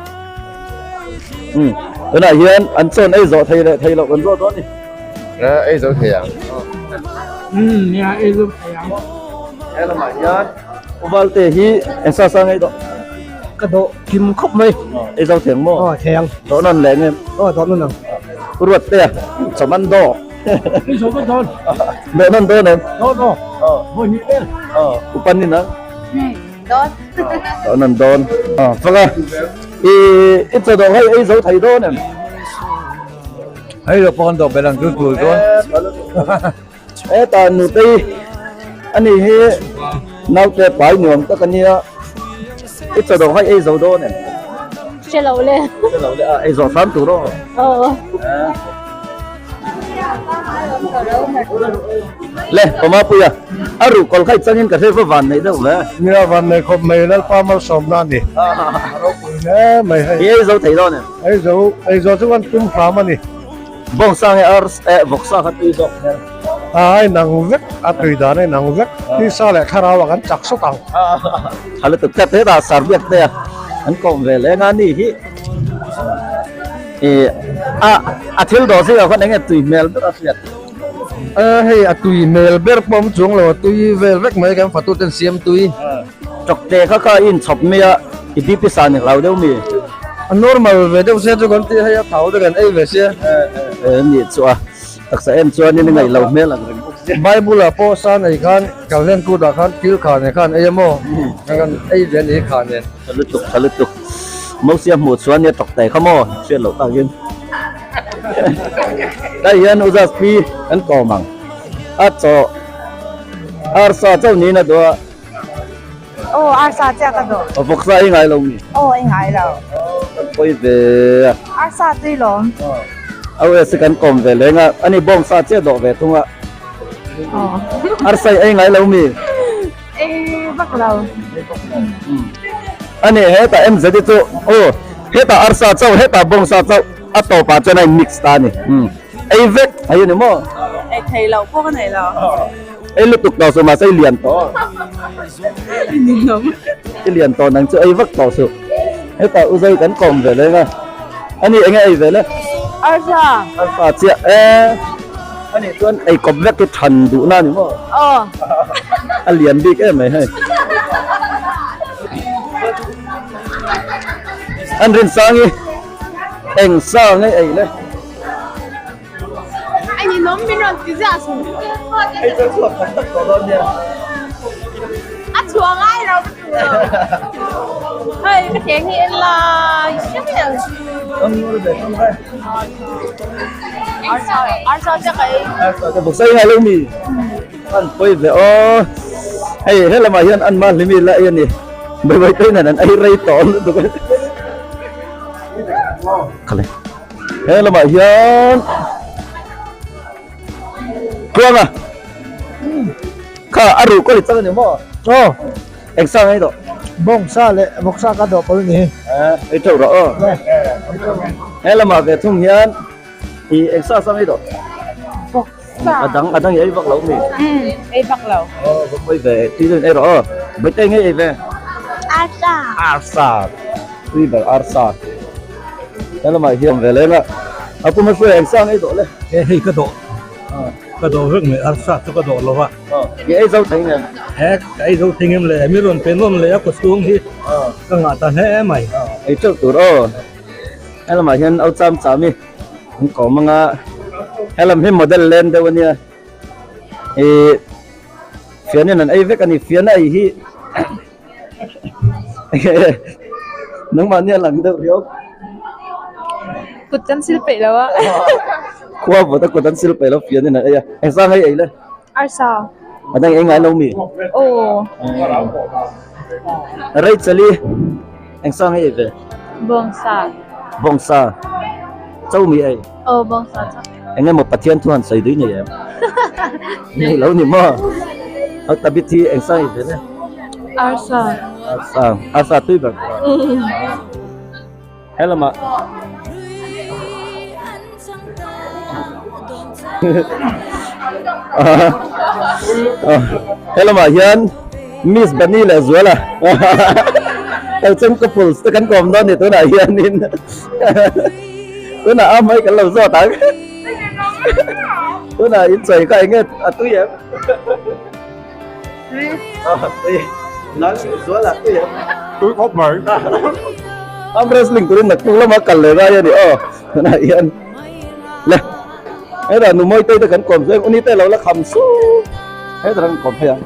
Um. Tunah hian an chawn ei zawh thei leh thei loh kan zawh dawn ni. Eh ei zo thei ang. Um nia ei zo thei ang. He lamah hian Uvalte hi engsa sa ngei dawh. Ka dawh kim khawp mai. Ei zo thei ang maw? Aw thei ang. Dawh nawn leh nge? Aw dawh nawn ang. Ruat te a chawm an dawh. Ei zo vek dawn. Dawh nawn dawn em? Dawn aw. Vawi hnih vel. Upan in a? Dawn. Dawh nawn dawn. Faka i i chaw dawh hei ei zo thei dawn em? Hei lo pawh kan dawh belh ang chu tul dawn. Heta nutei ani hi naute pai nuam tak a nia. I chaw dawh hei ei zo dawn em? Hre lo le. Hre lo le a ei zawh hram tur aw. Aw. Le Pama Puia a ruh kawl kha i changin ka hre va van nei deuh ve. Nia van nei khawp mai Lalpa malsawmna a ni. A ropui hle mai hei. I ei zo thei dawn em? Ei zo, ei zo chu kan tum hram a ni. Bawngsa nge ar eh vawksa kha tui zawk hmel. A a inang vek, a tui dan a inang vek. Tisa leh thlarau ah kan chak sawt ang. Tha lutuk tlat hetah sarbiak te a an kawm ve leng a ni hi. Ih a a thil dawh zingah khan enge tui hmel ber a hriat? A hei a tui hmel ber pawh awm chuang lo a tui vel vek mai kan fatu ten siam tui. Chawkte kha kha i inchhawp mai a i BP san i hlau deuh mi? A normal ve deuh sia chu kan ti hei a thau te kan ei ve sia. E nih chu a taksa em chuanin i ngaih lo hmel ang reng bawk sia. Bible ah pawh sa nei khan kalhlen kut ah khan thil kha nen khan ei a maw? Kan ei ve a ni kha nen. Tha lutuk tha lutuk. Mosia hmuh chuan nia tawk tai kha maw hriat loh takin. Tlai hian u Jaspi kan kawm ang. A chaw arsa chauh niin a duh a. Aw arsa chiah ka duh. Aw vawksa i ngai lo mi? Aw i ngai lo. Kan pawi ve a. Arsa tui lawm. Aw esi kan kawm ve leng a, ani bawngsa chiah dawh ve thung a. Aw. Arsa i ei ngai lo mi? Ei vak lo. Ani hetah MZ hi chu aw hetah arsa chauh hetah bawngsa chauh a tawpah chuan a in mix ta a ni. Ei vek a ni maw? Ei thei loh pawh ka nei lo. Ei lutuk tawh suh mahse i lian tawh. I ninawm. I lian tawh nang chu ei vak tawh suh. Hetah u zai kan kawm ve leng a. Ani enge ei ve le? Arsa. Arsa chiah e. Ani chuan ei kawp vek hi than duhna a ni maw? Aw. A lian bik em mai hei. An rin sang i eng sa nge ei le? Ai ni nom min rawn ti ziah su. Hei chuan chhuak khat tak tawh dawn nia. A chhuah ngai lo ka tu lo. Hei ka thleng hi en lai hre mai ang chu. Kan ngur ve thung e. Arsa arsa te ka ei. Arsa te bawk sai ngai lo mi. An pawi ve aw. Hei he lamah hian an ma hlimi la ei a ni. Bai bai te hian an ei rei tawh lutuk a. Khale. He lamah hian Tluanga kha a ruh kaw chang a ni maw? Aw. Eng sa ngai dawh? Bawngsa leh vawksa ka dawh pawlh ni. Ei teuh rawh aw. He lamah ve thung hian i eng sa sa ngai dawh? Vawksa. A dang a dang i ei vak lo mi? Umm ei vak lo. Aw va pawi ve tui deuhin ei rawh aw. Bawihtei ngei ei ve? Arsa. Arsa. Tui ber arsa. He lamah hian ve leng a, a pum a hruai eng sang ei dawh le. E hei ka dawh, ka dawh vek mai arsa chu ka dawh lo va. I ei zo thei nge? He ka ei zo thei ngem le, mi rawn pe nawn leh a kawchhung hi ka ngah ta hle mai. Ei teuh tur aw. He lamah hian au cham cham i an kawm anga he lam hi model len deuh ania. I fian in an ei vek a ni, fian a ei hi. Nangmah nia lang deuh riau. Kut kan sil peih lo a. Khua vawt a kut an sil peih lo fian in an ei a. Eng sang ei ei le? Arsa. A dang ei ngai lo mi? Aw. Rachel-i eng sang ei ei ve? Bawngsa. Bawngsa. Cho mi ei? Aw bawngsa cho. Eng emaw Pathian thu han sawi dui nei em? Nei lo ni maw? A tabit hi eng sang ei ve le? Arsa. Arsa. Arsa tui ber. He lamah. He lamah hian Miss Bunny leh Zuala. Kalcheng couples te kan kawm dawn ni tunah hianin. Tunah a hmai kan lo zawt ang. Tunah in chawi kha enge a tui em? Tui. Tui. Nang Zuala tui em? Tui khawp mai. Arm wrestling turin naktuk lama kal leh ngai a ni aw. Tunah hian le hetah nu mawi te kan kawm zawk uni te lo la kham su hetah kan kawm phei ang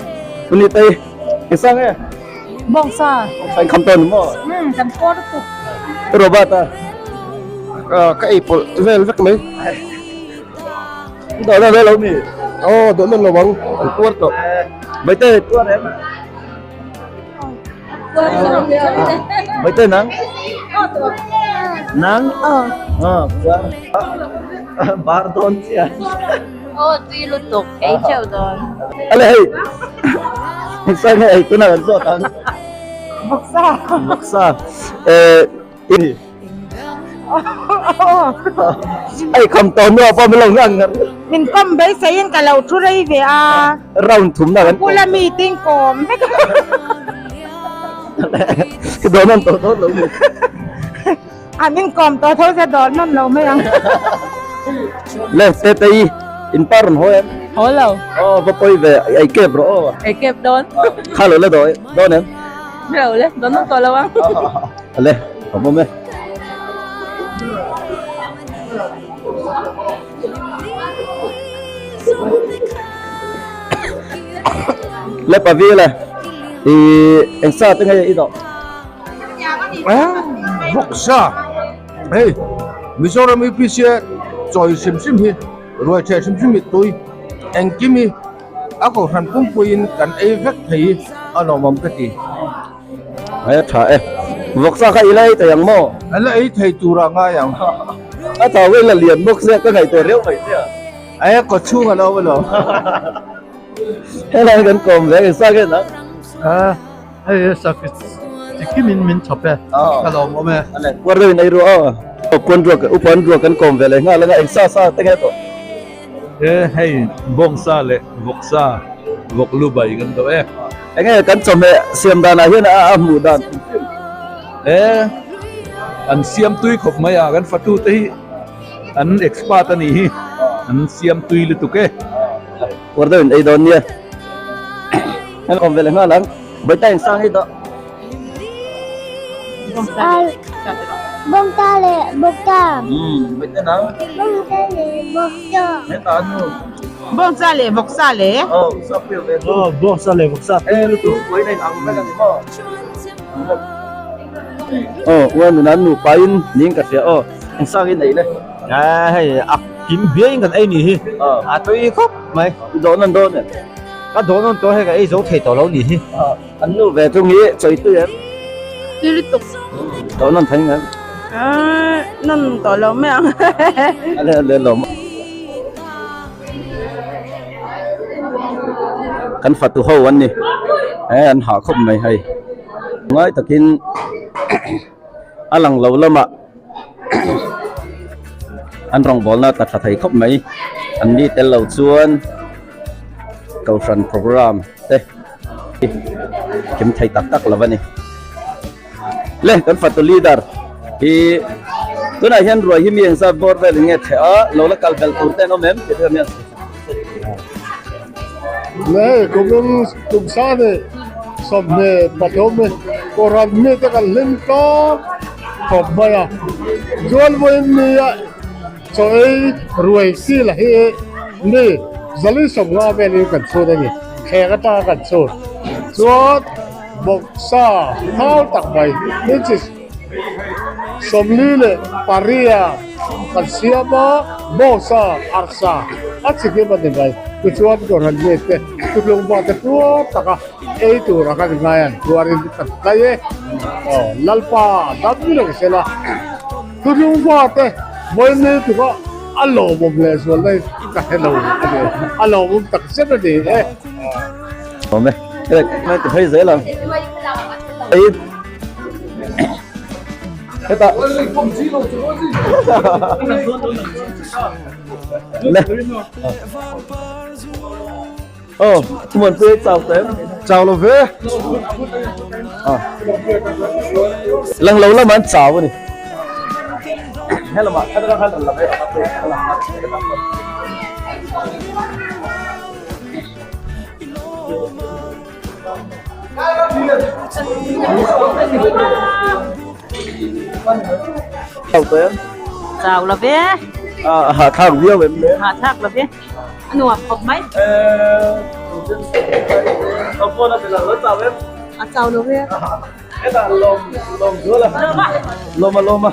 uni te i sang e Bawngsa bawngsa in kham tawh ni maw um kan kawr tuk Robert a ka ei pawlh vel vek mai dawh na vel lo mi aw dawh na lo ang an tuar tawh Maite tuar em Maite nang Nang Ờ Bar dawn chiah Aw tui lutuk ei theuh dawn. Ale hei Hei nge ei tunah kan zawt ang Vawksa Vawksa Eh i Ei kham tawh hnuah pawh min lo nghak ngar Min kawm beiseiin ka lo thu rei ve a. Round thum na kan kawm. Bula mi ting kawm vek. Ka dawn nawn tawh dawn lo mi. A min kawm tawh tho se dawn nawn lo mai ang. Le te te i in pa rawn haw em? Haw lo. Aw va pawi ve ei kep rawh aw. Ei kep dawn. Kha lo la dawi dawn em? Lo le dawn nawn tawh lo ang. Ale awm awm e. Le pavi le i eng sa te nge i dawh? Vawksa hei Mizoram UPC. Chawi hrim hrim hi ruai ṭheh hrim hrim hi tui engkim hi a kohhran pumpuiin kan ei vek thei hi a lawmawm ka ti. Ai a tha e. Vawksa kha i la ei thei ang maw? A la ei thei tur ah ngai ang. A thau vel a lian bawk sia ka ngaihtuah riau mai sia. Ai a kawt chhung a lo awm alawm. Helai kan kawm ve ang sa khen ang. A hei sa chikim in min chhawp e. Ka lawm awm e. Ale puar deuh in ei ru aw. Upan ruak upan ruak kan kawm ve leh nghal anga eng sa sa te nge tawh. E hei bawngsa leh vawksa vawk lu bai kan dawh e. Enge kan chawhmeh siam danah hian a hmuh dan hrim hrim. E an siam tui khawp mai a kan fatu te hi an expert a nih hi an siam tui lutuk e. Puar deuh in ei dawn nia. Kan awm ve leh nghal ang. Bawihtah in sang hi dawh. Bawngta leh bawkta. Bawihtah nang. Bawngta leh bawkta. Heta nu. Bawngsa leh vawksa leh. Oh, sa pui ve tu. Oh, bawngsa leh vawksa pui lutuk. Pui nei ang vek ani maw. Oh, uan nun an nupa in ning ka hria aw. Eng sang in ei le. A hei a kim biain kan ei ni hi. A tui khawp mai. Dawn an dawn e. Ka dawn an tawh hei ka ei zo thei tawh lo ni hi. An nu ve thung hi chawi tui em? Tui lutuk. Dawn an thei ngem? Nan tawh lo mai ang. Ale ale lawm. Kan fatu ho an ni. He an hah khawp mai hei. Ngai takin a lang lo lamah an rawngbawlna tla tha thei khawp mai an ni tel lo chuan kohhran program te kim thei tak tak lo a ni le kan fatu leader hi tunah hian ruai hi mi engzat bawr vel in nge theh a lo la kal belh tur te an awm em tih te hian Le kumin kum sa ni 23 ni Kohhran mite kan hlim tlak khawp mai a chuan vawiin nia chaw ei ruai chi la hi mi zali 50 velin kan chhun a ni thleng atanga kan chhun chuan bawksa thau tak mai inches 48 kan siam a, bawngsa, arsa a chi hlim a ni mai. Tichuan Kohhran mite thutlung bak te tuar taka ei tura kan ngai an tuarin kan tlai e. Aw Lalpa dam reng sela thutlung bak te vawiin tuka a lawmawm leh zual na hi ka hre lo a ni. A lawmawm tak zet a ni e. Awm e. Hei ti phei zel ang. Heta Le Oh, muan pui chau te. Chau lo ve. Ah. Lang lo lam an chau ani. Helama, khata khan la ve. Chau te. Chau lo ve. À, hạ thak viau em le. Hạ thak lo ve. A nuam khawp mai. Ờ, phone a lo chau em. A chau lo ve. Heta lawm lawm zual a. Lawm a lawm a.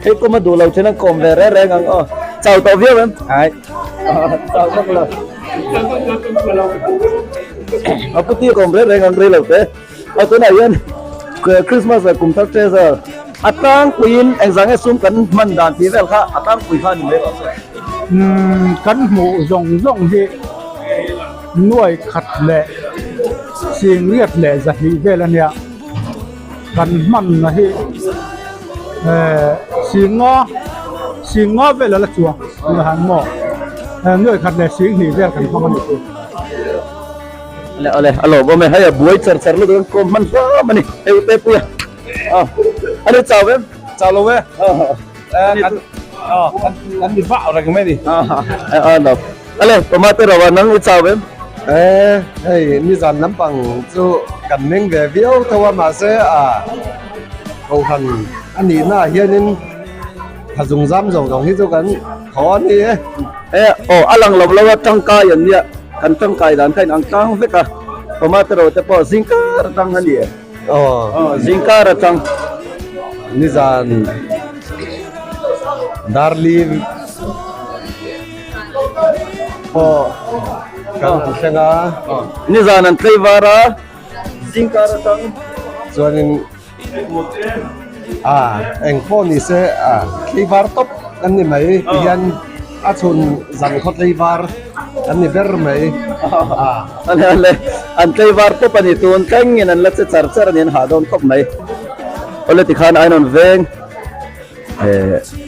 Hei pawh a duh lo then an kawm ve reng reng ang aw. Chau tawh viau em? Ai. Chau vak lo. A puti kawm reng reng ang rei lo te. A tunah hian Christmas leh kum thar treasure a tlangpuiin engzah nge sum kan hman dan tih vel kha a tlangpui kha a ni mai rawh se. Umm kan hmuh zawng zawng hi nuai khat leh singriat leh zahnih vel a nia. Kan hmanna hi eh singa singa vel a la chuang tuna han maw eh nuai khat leh sing hnih vel kan hmang a ni chu. Ale ale a lawm awm e hei a buai char char lutuk an kawm hman hram a ni hei u Pepuia a ani chau em chau lo e kan kan ni vah reng mai ni a a lo ale tomato rawa nang i chau em Eh, hei nizan lampang chu kan meng ve viau tho a mahse ah kohhran a nihna ah hianin tha zung zam zawng zawng hi chu kan thaw a ni e. Eh, aw a lang lo lo a tangkai an nia, kan tangkai dan kha in ang tlang vek a, tomato ro te pawh zingkar atang a ni e. Aw, zingkar atang. Nizan darli. pawh kan han thleng a. Nizan an tlei var a, zingkar atang. Chuanin a eng pawh ni se a tlei var tawp an ni mai ti hian a chhun zan khaw tlei var an ni ber mai a. Ale an tlei var tawp a ni tun tlengin an la che char char a ni an hah dawn khawp mai. Awle tikhan Ainawn veng.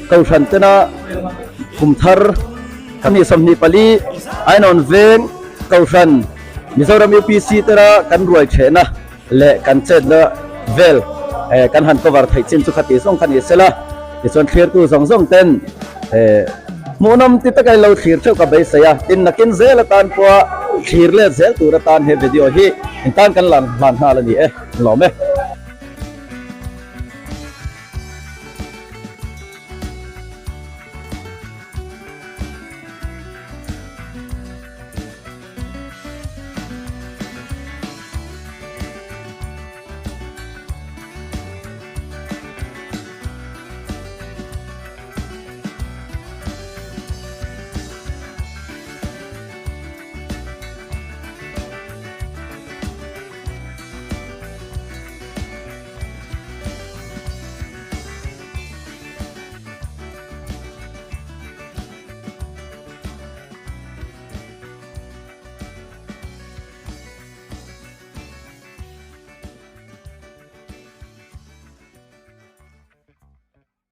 Kohhran tena kum thar kan ni 24 Ainawn veng Kohhran Mizoram UPC tena kan ruai thehna leh kan chetna vel kan han cover theih chin chu khati zawng kha ni sela tichuan thlirtu zawng zawng ten hmuhnawm ti taka ilo thlir theuh ka beisei a tin nakin zel atan pawha thlir let zel tur atan he video hi in tan kan lan hlan nghal a ni e lawm e.